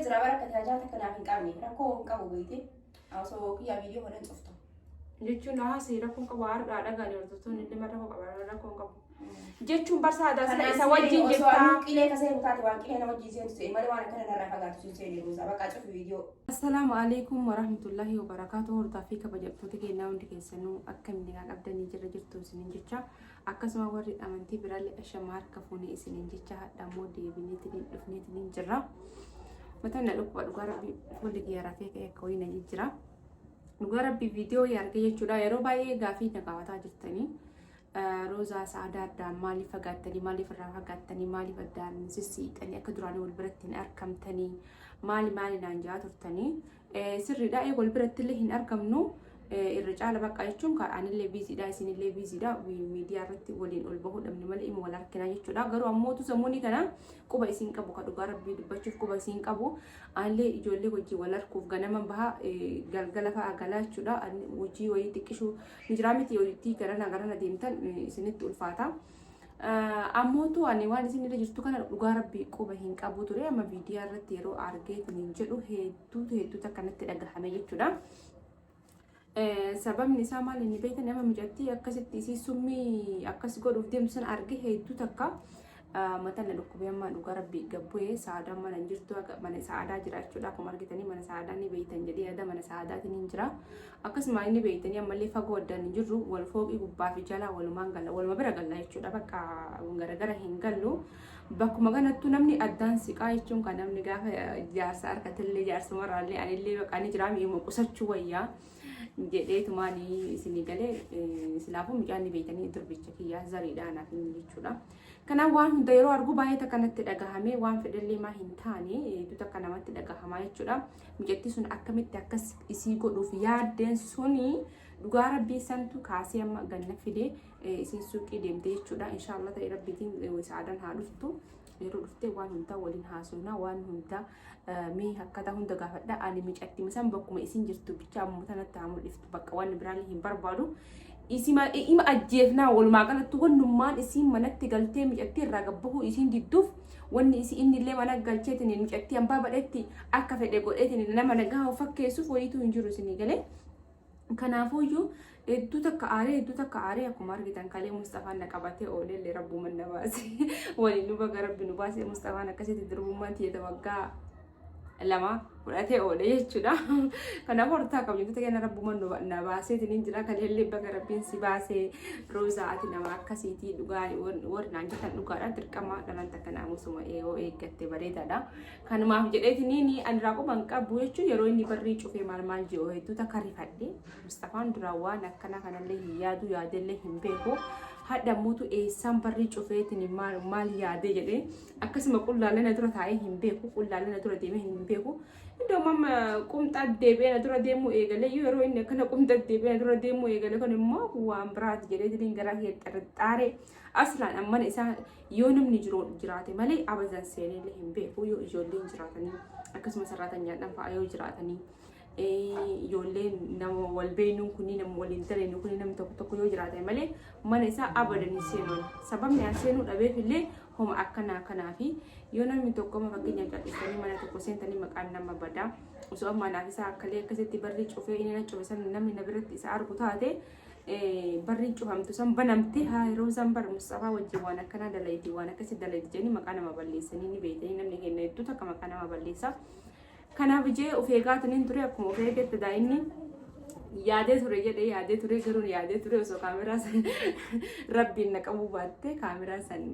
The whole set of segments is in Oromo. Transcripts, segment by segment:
jira bara akka tajaajila takka naaf hin qabne rakkoo hin qabu beekte. Osoo kiyyaa viidiyoo kana hin cuftu. Jechuun haasii rakkoo hin qabu har'aa dhagaanii hordoftoonni illee rakkoo qaba rakkoo hin qabu. Jechuun barsaa aadaa sila isa wajjin Osoo jettaa. anuu qilee ka seenu taate waan qilee na wajjin seentu se'e malee waan akkana narraa fagaatu sin seene Roozaa bakka cufi viidiyoo. Assalaamu alaikum warahmatullahi wabarakaatu. Hordofaa fi kabajamtoota keenyaa hundi keessanuu akkam nagaa qabdanii jirra jirtu isiniin jecha, akkasuma warri amantii biraallee ashamaa harka fuunee isiniin jecha, hadha immoo deebineetiin dhufneetiin jirra. Mataan na dhukkuba, dhugaa rabbi fuulli kiyya rafee ka'e akka wayii na jijjira. Dhugaa rabbi viidiyoo argee jechuudha, yeroo baay'ee gaafii na gaafataa jirtanii. Roozaa Sa'aadaa addaan maaliif fagaattanii, maaliif irraa fagaattanii, maaliif addaan sissiixanii, akka duraanii wal biratti hin argamtanii, maali maali naan jaa turtanii? Sirriidha, wal biratti illee hin argamnu irra caala bakka jechuun anillee busydha, isinillee busydha, miidiyaa irratti waliin ol bahuu dhabne malee ima wal harkina jechuudha. Garuu ammootu sammuuni kana quba isin qabu, ka dhugaa rabbii dubbachuuf quba isin qabu. Anillee ijoollee wajjin wal harkuuf ganama baha, galgala fa'a galaa jechuudha. Hojii wayii xiqqishuu ni jiraa miti, hojii garana garana deemtan isinitti ulfaata. Ammootu ani waan isin irra jirtu kana dhugaa rabbii quba hin qabu ture. Amma viidiyaa irratti yeroo argeetiin hin jedhu hedduutu hedduutu akkanatti dhagahame jechuudha. Sababni isaa maal inni beektan, nama mijattii akkasitti isii summii akkas godhuuf deemtu sana arge hedduu takka mataan na dhukkubee. Amma dhugaa rabbii gabbu'ee Sa'aadaan mana hin jirtu, mana Sa'aadaa jira jechuudha. Akkuma argitanii mana Sa'aadaa ni beektan jedhee yaada, mana Sa'aadaatiin hin jira. Akkasuma inni beektanii ammallee fagoo addaan hin jirru, wal fooqii gubbaa fi jalaa walumaan galla, waluma bira galla jechuudha. Bakka garagara hin gallu. Bakkuma kanattuu namni addaan siqaa jechuun kan namni gaafa jaarsa harkatillee jaarsumarraallee anillee bakka ani jiraa mi'uma qusachuu wayyaa jedheetumaan isinii galee. Silaafuu mucaan ni beektanii durbicha kiyyaa zariidha anaaf inni jechuudha. Kanaaf waan hunda yeroo argu baay'ee takka natti dhagahame, waan fedhallee maa hin taane hedduu takka namatti dhagahamaa jechuudha. Mucattii sun akkamitti akkas isii godhuuf yaaddeen suni dhugaa rabbii santu kaasee amma ganna fide isiin suuqii deemte jechuudha. Inshaallah ta'e rabbiitiin Sa'aadaan haa dhuftu. Yeroo dhuftee waan hundaa waliin haasofna, waan hundaa mee akkataa hunda gaafadha. Ani micatti san bakkuma isin jirtu bicha ammoo tanatti haa mul'iftu, bakka waan biraallee hin barbaadu. Isima ima ajjeefnaa. Walumaa galatti wannummaan isiin manatti galtee micattii irraa gabbahuu isiin didduuf, wanni isi inni illee mana galcheetiin micattii hambaa badhetti akka fedhe godheetiin nama nagaa of fakkeessuuf wayiitu hin jiru isinii galee. Kanaafuyyuu hedduu takka aaree, hedduu takka aaree, akkuma argitan kalee Mustafaan na qabatee ooleellee rabbuman na baase. Waliin nu baga rabbi nu baase. Mustafaan akkasitti durbummaan tiyya waggaa 2 fudhatee oole jechuudha. Kanaaf hortaa kabajamtoota keenya, rabbuman na baaseetiin hin jira. Kaleellee baga rabbiin si baasee Roozaa, ati nama akkasiitii dhugaa warri naan jettan dhugaadha. Dirqama dhalan takka naamusuma yoo eeggatte bareedaadha. Kanumaaf jedheetiniin ani irraa quba hin qabu jechuun yeroo inni barrii cufee maal maal jiru hedduu takka rifadhe. Mustafaan duraan waan akkana kanallee hin yaadu, yaadellee hin beeku. Hadha mootu eessaan barrii cufeetiin maal maal yaadee jedhee akkasuma qullaalee na dura taa'ee hin beeku, qullaalee na dura deemee hin beeku. Iddoo amma qumxaa deebi'ee na dura deemuu eegalee, yeroo inni akkana qumxaa deebi'ee na dura deemuu eegale kun immoo waan biraati jedhee garaa kee xarxaaree. Aslaan mana isaa yoo namni jiru jiraate malee abadan seenee hin beeku. Yoo ijoolleen jiraatanii, akkasuma sarraatanyaadhaan fa'aa yoo jiraatanii, ijoolleen nama wal beeynuun kunii, nama waliin daleenyu kunii, namni tokko tokko yoo jiraate malee mana isaa abadan hin seenuun. Sababni an seenuu dhabeef illee homa akkanaa kanaafi yoo namni tokko amma fakkeenyaaf cal'istanii mana tokko seentanii maqaan nama badaa. Osoo amma anaaf isaa akkalee akkasitti barri cufee inni na cufe san namni na biratti isa argu taate, barri cufamtu san banamte, haa yeroo isaan bara Mustafaa wajjin waan akkanaa dalayti, waan akkasii dalayti jedhanii maqaa nama balleessanii ni beektanii, namni keenya hedduu takka maqaa nama balleessa. Kanaaf ijee of eegaataniin ture. Akkuma of eegatte daa'imni yaadee ture jedhee yaadee ture, garuu yaadee ture osoo kaameraa san rabbiin na qabuu baatte, kaameraa san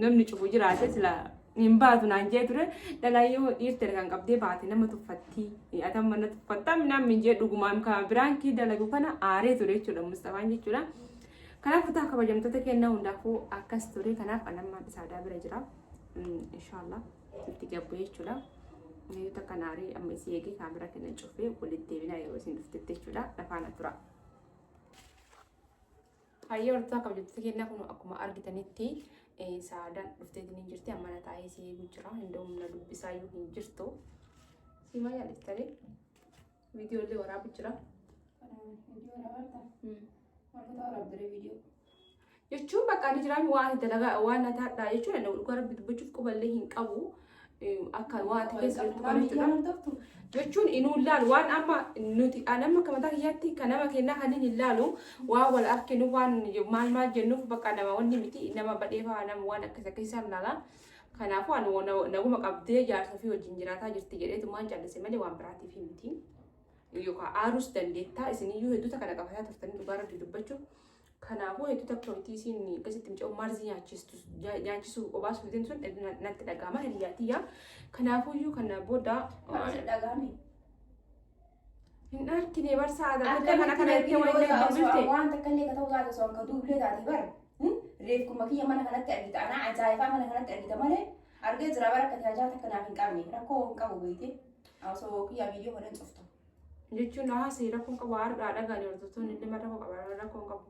namni cufu jiraate sila hin baatu naan jee ture. Dhalaa yoo dhiirte kan qabdee baate nama tuffatti, atan mana tuffattaa minaan min jee dhugumaan kan biraankii dalagu kana aaree ture jechuudha Mustafaan jechuudha. Kanaaf kutaa kabajamtoota kennaa hundaafuu akkas ture. Kanaaf anammaan Saadaa bira jira. Inshaallah itti gabbu jechuudha. Yoo takka naaree amma isii eegee kaameraa kenna cufee walitti deebinaa yeroo isin dhuftetti jechuudha. Lafaana tura. Hayyee, hordoftoota kabajamtoota kennaa, kun akkuma argitanitti Saadaan dhufteetiin hin jirti. Amma na taa'ee si eeguu jira. Hin na dubbisaa iyyuu hin jirtu. Siimaa yaalliftanii viidiyoolee waraabu jira. Viidiyoo waraabaa? Wantoota waraabdee viidiyoo. Jechuun bakka ani jiraan waan dalagaa waan nataadha jechuun ani dhugaa rabbi dubbachuuf quballee hin qabu. Akka waan ati keessa jirtu kana jechuudha. Jechuun inuu laalu waan amma nuti an amma akka mataa kiyyaatti kan nama kennaa kan hin laalu waan wal arkinu waan maal maal jennuuf bakka nama wanni miti nama badheefaa nama waan akkas akkasii isaan laala. Kanaafuu ani naguma qabdee jaarsa ofii wajjin jiraataa jirti jedheetumaan callise malee waan biraatiif miti. Yookaan aarus dandeettaa isiniyyuu hedduu takka qabataa turtanii dhugaa rabbi dubbachuuf. Kanaafuu hedduu takka wanti isiin akkasitti mucaa marzii nyaachisuu obaasuu fidin sun natti dhaga'ama hiriyaatiyyaa. Kanaafuyyuu kana booda hin argine barsaa aadaa kana kana jettee waan hin bilbilte. Waan takka illee ka ta'u taate osoo akka duublee taate bara. Reefkuma kiyya mana kanatti argita. Anaa ajaa'ibaa mana kanatti argita malee argee jira bara akka tajaajila takka naaf hin qabne rakkoo hin qabu beekte. Osoo kiyya viidiyoo kana hin cuftu. Jechuun haasa'e rakkoon qabu har'aa dhagaanii hordoftoonni illee rakkoo qaba rakkoon qabu.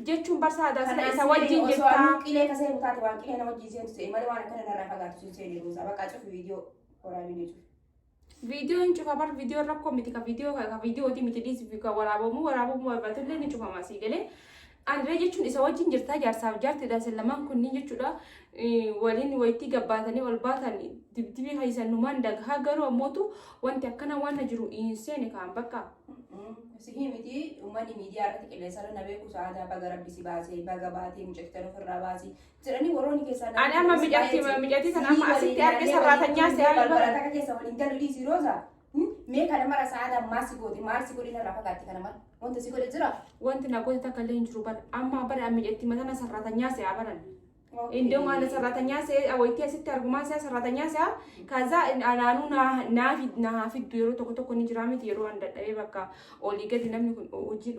Jechuun barsaa aadaa sila isa wajjin Osoo jirtaa. anuu qilee ka seenu taate waan qilee nama wajjin seentu se'e malee waan akkana narraa fagaatu sun seene ruusaa bakka cufi viidiyoo waraabinii cufi. Viidiyoo hin cufa bar viidiyoo rakkoo miti ka viidiyoo ka viidiyooti miti dhiisi ka waraabamuu waraabamuu barbaadullee ni cufama asii galee. Aniree jechuun isa wajjin jirtaa jaarsaaf jaartidha isin lamaan kunniin jechuudha waliin wayittii gabbaatanii ol baatan dibdibii haysan numaan dagahaa garuu ammootu wanti akkana waan na jiru hin seene kaan bakka. Sihii miti uummanni miidiyaa irratti qilleensa irra na beeku sa'aadaa baga rabbi si baasee baga baatee mucattii ofirraa baasii jedhanii warroonni keessaa Ani amma micattii sana amma asitti arge sarraatanyaa se'aa balbala takka keessa waliin galu dhiisii rooza. Mee kana mara sa'aadaa maal si goote maal si godhe narraa fagaatti kana mara wanta si godhe jira. Wanti na goote takka illee hin jiru bara amma bara micattii matana sarraatanyaa se'aa baran. Indoo maal sarratanyaa se'ee wayittii asitti argumaa se'aa sarratanyaa se'aa kaza anaanuu naa fiddu yeroo tokko tokko ni jira miti yeroo an dadhabee bakka olii gadi namni kun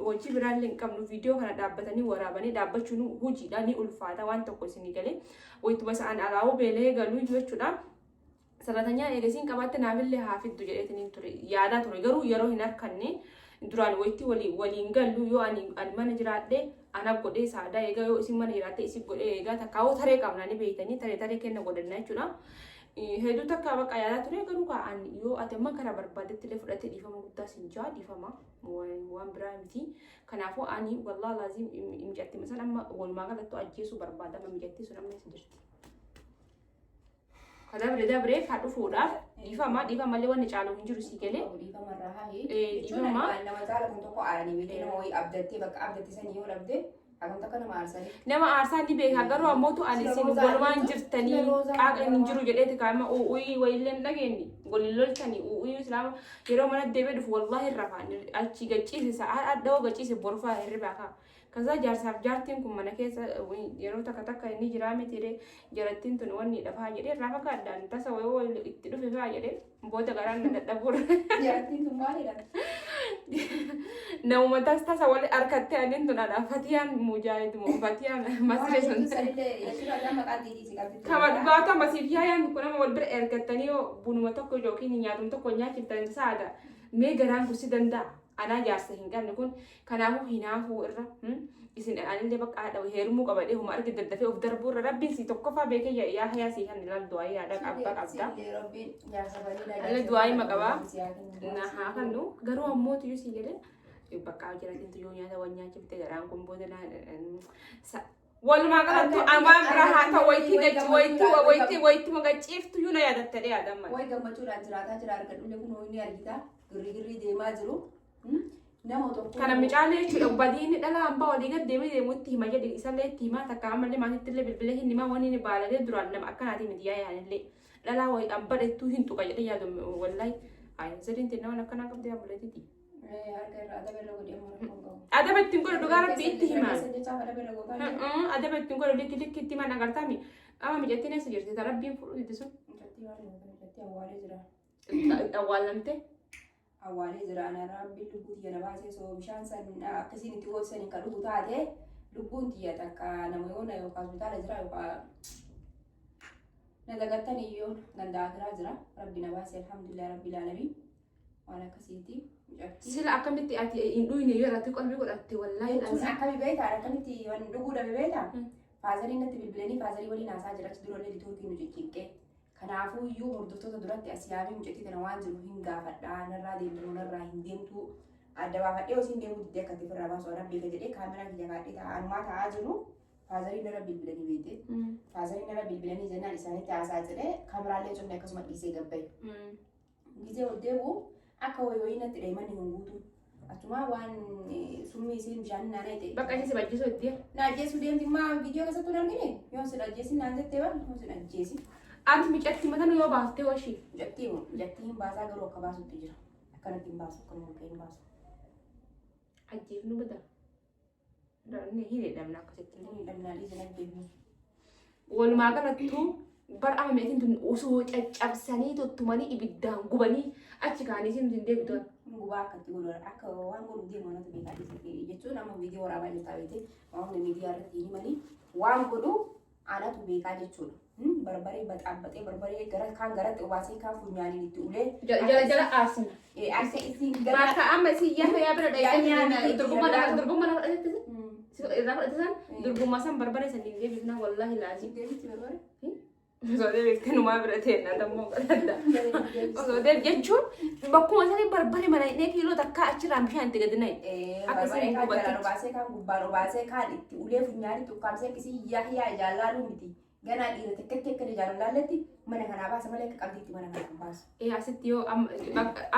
hojii biraallee hin qabnu viidiyoo kana dhaabbatanii waraabanii dhaabbachuun hojiidha ni ulfaata waan tokko isinii galee wayituma isaan alaa'uu beelee galuu jechuudha. Sarratanyaa eegasiin qabaatte naafillee haa fiddu jedheetiin ture yaadaa ture garuu yeroo hin harkanne duraan wayitti waliin gallu yoo ani mana jiraadhe ana godhee saadaa eegaa yoo isin mana jiraatte isin godhee eegaa takkaa'uu taree qabna ni beeytanii taree taree kenna godhanna jechuudha. Hedduu takka bakka yaadaa ture garuu kaan yoo ati amma karaa barbaadetti illee fudhattee dhiifama guddaa sin jaa dhiifama waan biraa miti. Kanaafuu ani wallaa laazim mijattii san amma walumaa galattuu ajjeesuu barbaada amma mijattii sun amma isa jirti. Ka dabre dabre ka dhufuudhaaf dhiifama dhiifama malee wanni caalu hin jiru sii galee. Dhiifama irraa hafe. Dhiifama. Nama jaalatan tokko aaranii beekee nama wayii abdattee bakka abdatte sanii yoo dhabde hagam takka nama aarsanii. Nama aarsaa ni beeka garuu ammootu ani isin walumaan jirtanii qaaqa hin jiru jedheeti kaa'ima u'uyi wayillee hin dhageenye waliin loltanii u'uyi islaama yeroo mana deebi'ee dhufu wallaahi rafa achi gachiise sa'aa dhadha'oo gachiise borfaa hirribaa kaa. Kaza jaarsaaf jaartiin kun mana keessa yeroo takka takka inni jiraa miti ree jarattiin tun wanni dhafaa jedhee irraa fagaadhaan tasa wayii itti dhufe faa jedhee booda garaan na dadhabuudha. Jarattiin tun maalidha? Namuma tas tasa wali harkattee adiin tun adha fatiyaan mujaahid moo fatiyaan masree sun. Kama dhugaata masiif yaayaan kun nama wal bira ergattanii yoo bunuma tokko yookiin nyaatuma tokko nyaachiftan saada mee garaan kun si danda'a. Anaa jaarsa hin qabne kun kanaafuu hinaafuu irra isin anillee bakka haadha heerumuu qabadhee huma arge daddafee of darbuu irra rabbiin si tokkoffaa beekee yaa hayaa sii kan ilaal du'aayii yaada abbaa qabda. Alle du'aayii maqabaa na haa kannu garuu ammoo tuyyuu sii galee bakka jiratin tuyyuu nyaata waan nyaachifte garaan kun booda walumaa galattu amaan bira haa ta'u wayitii gachi wayitii wayitii wayitii magachiiftu yuuna yaadattadhe yaadamma. Wayi gammachuudhaan jiraataa jira argadhullee kun inni argita girri girri deemaa jiru. Nama tokko. Kana micaalee jechuudha badiin dhala hambaa walii gad deemee deemutti hima jedhe isallee itti himaa takka ammallee maatitti illee bilbilee hin himaa wanni inni baalalee duraan nama akkanaatii miti yaa yaanillee dhalaa wayi hambadhettuu hin tuqa jedhe yaadu wallahi ayin sadiin nama akkanaa qabdee abbuleetiiti. Harka irraa adaba irra godhee amma rakkoon qabu. Adaba ittiin godhu dhugaa rabbi itti himaa. Keessa jechaaf adaba irra gootaa. Adaba ittiin godhu likki likki itti himan agartaami. Amma mijattiin eessa jirti? Ta rabbiin fudhu itti sun Mucattii waan hin mucattii awwaalee jira. Awwaalamte. Awwaalee jira. Ana rabbiin lubbuu tiyya na baasee soo bishaan san akkasiin itti oolsanii kan dhugu taate lubbuun tiyya takka nama yoona yookaan hospitaala jira yookaan na dagattan iyyoo danda'aa jira. Rabbi na baasee alhamdulillah rabbil aalamiin waan akkasiiti mucattii. Sila akkamitti ati hin dhuyne yoo irratti qalbii godhatte wallaahi. Jechuun akkami beektaa akkamitti waan dhuguu dhabe beektaa? Faazarii natti bilbilanii faazarii waliin haasaa jira achi durallee litoorkii nu cicciqqee. Kanaafuu iyyuu hordoftoota duratti as yaamee mucattii tana waan jiru hin gaafadhaa narraa deemtu narraa hin deemtu adda baafadhee osoo hin deemuu diddee akka itti ofirraa baasu anaan beeka jedhee kaameraa kiyya kaadhee taa'aa anumaa taa'aa jiru. Fatheriin irra bilbilanii beekte. Fatheriin irra bilbilanii jennaan isaanitti haasaa jedhee kaameraalee cufne akkasuma dhiisee gabbaye. Gizee ol deebi'u akka wayii wayii natti dha'e manni hin guutu. Achuma waan summii isiin bishaan naan ta'e. Bakka ishee si bajjisuu itti. Na ajjeesuu deemti maa viidiyoo keessattuu hin argine yoon sin ajjeesin naan jettee bar yoon sin ajjeesin. Ati micatti mataan yoo baaftee washii. Mucattii mucattii hin baasaa garuu akka baasutti jira. Akkanatti hin baasu akkana ol hin baasu. Ajjeefnu bada. Inni hin hidhamna akkasitti. Inni hidhamnaa dhiisan ajjeefnu. Walumaa galattuu bar amma meetiin tun osoo caccabsanii tottumanii ibiddaan gubanii achi kaanii isin hin deebitu. Gubaa akkatti godhu akka waan godhu deemu anatu beekaa dhiisate jechuun amma viidiyoo waraabaa jirtaa beekte waan hunda miidiyaa irratti hin himanii waan godhu anatu beekaa jechuudha. Barbaree baxaabbaxee barbaree gara kaan garatti obaasee kaan funyaaniin itti ulee. Jala jala aarsina. Akka isin gara. Bakka amma isin yaa yaa bira dhaqxanii durbummaa durbummaa lafa fudhatetti irraa fudhate san durbummaa san barbaree san hin deebifna wallaahi laazim. Deebitti barbaree. Osoo deebiftee numaa bira teenna dammoo godhadha. Osoo deeb jechuun bakkuma sanii barbaree mana hidhee kiiloo takka achirraan bishaan itti gadi nayi. Akka isin Barbaree kaan hubattutti. jalaan obaasee kaan gubbaan obaasee kaan itti ulee funyaanitti ukkaamsee akkasii yaa yaa ijaan laaluu miti. Ganaa dhiira takkatti akka ijaan laalletti mana kanaa baasa malee akka qalbiitti mana kanaa hin baasu. Asitti yoo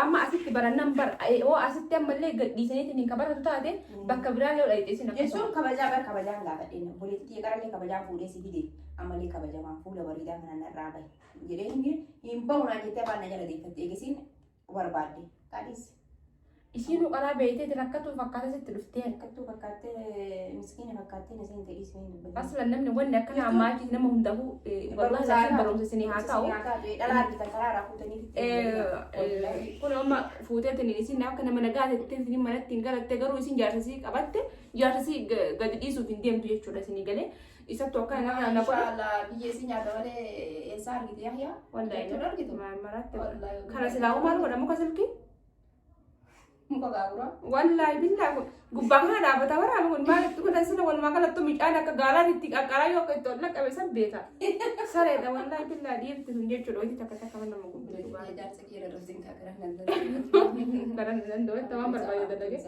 amma asitti barannan bar yoo asitti ammallee gadhiisaniitiin hin kabaratu taate bakka biraa yoo dhayxe isin akkasuma. Jechuun kabajaa bar kabajaan gaafadheen obboleettii qarallee kabajaan fuudhee si fide ammallee kabajamaa fuula bareedaa kana narraa bahe jedhee hin bahu naan jettee afaan na jala deeffatte eegasiin barbaadde qaadhiis. Isiinuu qaraa beeyteeti rakkatu fakkaata sitti dhuftee. Rakkattuu fakkaattee miskiina fakkaattee na seente dhiisee hin dubbatin. Aslan namni wanni akkana ammaa nama hundaafuu wallahi laatiin barumsa isinii haa ta'u. Dhalaa argitan karaa irraa fuutanii Kun amma fuuteetiin isin akka nama nagaa teettee manatti hin galatte garuu isin jaarsasii qabatte jaarsasii gadi dhiisuuf hin deemtu jechuudha isinii galee. Isattu akka nama na godha. Inshallah biyya isin nyaata malee eessaa argite Yahyaa? Wallahi Jechuun argitu? maraatti. Wallahi. Kana silaa'uu maal godha muka silkii? Muka gaagura. Wallahi billaa kun gubbaa kana dhaabbata waraaba kun maal itti godhan sana walumaa galattu mucaan akka gaalaan itti qaqqaraa yoo akka itti ol dhaqqabe san beeka. Sareedha wallahi billaa dhiirti sun jechuudha hojii takka takka nama gubbee dhugaa. Jaarsa kee irra dhabsiin kaakara nan danda'u. Karan danda'u itti waan barbaade dalage.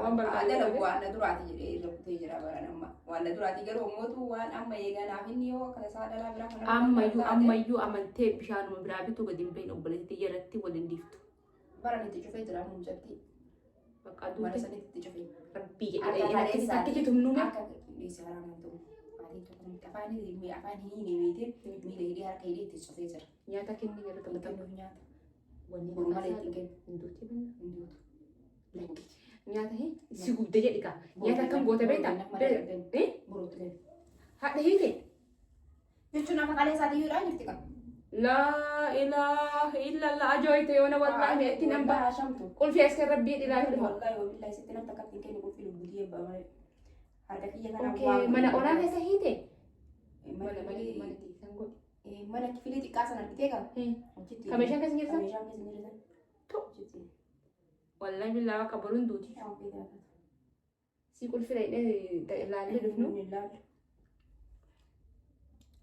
Waan barbaade Dalagu waan na duraati jedhee irra kutee jira baran amma. Waan na duraati garuu ammootu waan amma eeganaaf inni yoo akka tasaa dhalaa biraa kana. Ammayyuu ammayyuu amantee bishaanuma biraa bituu gadi hin bahin obboleettii irratti waliin dhiiftu. Baran itti cufee jira mucatti. Bakka Mana duute sanitti itti cufee. rabbii Akka jedhee kaleessaati. takkichi tumnume. Akka dhiisi haraa nan ta'u. Maatiin tokko miti afaan hidhee afaan hin hiine meetee miila hidhee harka hidhee itti cufee jira. Nyaata kenni yeroo Inni taphatan. kennuuf nyaata. Wanni Boru malee ittiin kennu. Hin duuti banna. Hin duutu. Lakki. Nyaata hin si gubde jedhi kaa. Nyaata akkam goota beektaa? Eh? Boruutti kennu. Haadha hiite. Jechuun akka kaleessaati iyyuudhaan jirti qaba. Laa ilaaha illallah ajooyte yoona wallaahi itti nan baha. Shamtu. Qulfii as kan rabbii dhilaa dhufa. Wallahi wabillahi sitti namta akka ittiin kennu qulfii lubbutii eebbaa malee. Harka kiyya kana Okay, mana olaa keessa hiite. Mana Mana mana san godhi. Mana kifilii xiqqaa sana argitee qaba. Achitti. Ka meeshaan keessa hin jirtan? Ka meeshaan keessa hin jirtan. Tu. Achitti. Wallahi billaa akka boruun duuti. Yaa ofii gaafata. Si qulfii dhaqnee ilaallee dhufnu. Hin ilaallu.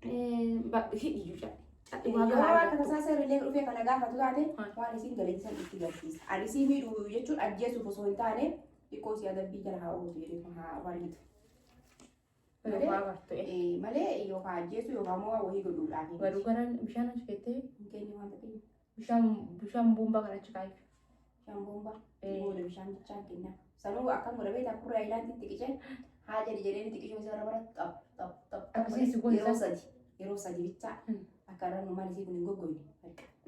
Hidhiyyuu cadhe. Cadhe waa Yoo gahaa akka argattu. tasaa seerrillee dhufee kana gaafatu taate Haa. waan isiin galeessan itti garsiisa. Ani isii miidhuu jechuun ajjeesuuf osoo hin taane xiqqoo si adabbii jala haa ooltu jedhee haa argitu. Waa bartu. Malee yookaan ajjeesu yookaan immoo wayii godhuudhaaf. Garuu garaan bishaan achi keettee Hin kenni waan ta'eef. bishaan bishaan buumbaa kana achi kaa'iif. Bishaan bombaa. Booda bishaan bichaan kenna. Sanuu akkam godha beektaa kurraa ilaanti itti qicee haa jedhi jedhee itti qicee isa bara xap xap xap. Akkasii si gosa. Yeroo sadi yeroo sadi bichaa akka irra numaan isii kun hin goggogne.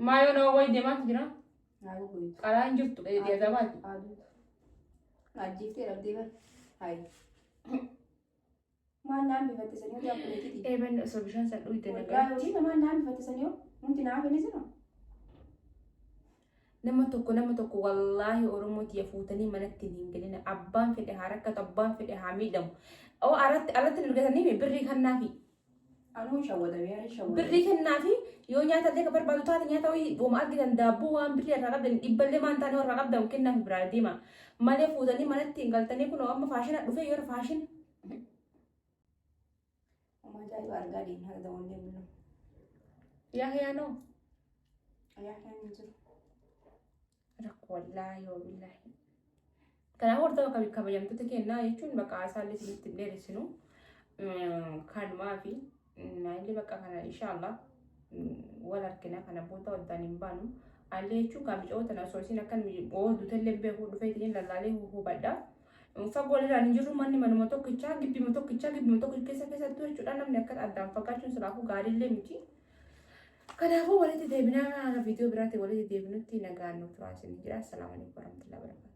Maayoo nama wayii deemaatu jira. Haa goggoytu. Qaraa hin jirtu deezabaati. Aduutu. Ajjeeftee dhabdee bara. Hayi. Maal naan bifatte sanii hojii abboleettiiti. Eeban osoo bishaan san dhugde Waggaa yookiin maal naan bifatte sanii hoo wanti naaf inni sinu. Nama tokko wallaahi Oromoo tiyya fuutanii manatti hin galina. Abbaan fedhe haa rakkatu, abbaan fedhe haa miidhamu. Oo alatti alatti hin argatanii birrii kennaafi. Anuu shawwadamee ani shawwadamee. Birrii kennaafi yoo nyaata illee ka barbaadu taate nyaata wayii wooma argitan daabboo waan birrii irraa qabdan dhibballee maan taane warraa qabdan kennaafi biraa deema. Malee fuutanii manatti hin galtanii kun amma faashina dhufee yeroo faashina. Oma ajaa'iba argaa deemna haga daawwan deemnu. Yaa yaanoo. Yaa kan hin jiru. Rakkoo wallaahi wabillaahi. Kanaaf hordofa kabajamtoota kennaa jechuun bakka haasaallee isinitti hin dheeressinu. Kanumaa fi naallee bakka kana inshaallah wal argina kana booda waddaan hin baanu. Allee jechuun kan mucoo tana osoo isin akkan oolduutallee beekuu dhufeetiin lallaalee hubadha. Fagoo irraan hin jirru manni manuma tokkichaa gibbima tokkichaa gibbima tokkicha keessa keessattuu jechuudha namni akka addaan fagaachuun silaafuu gaariillee miti. Kanaafuu walitti deebinaa viidiyoo biraatti walitti deebinutti nagaan nu turaa isin jira. Assalaamu alaikum warahmatullahi wabarakatuh.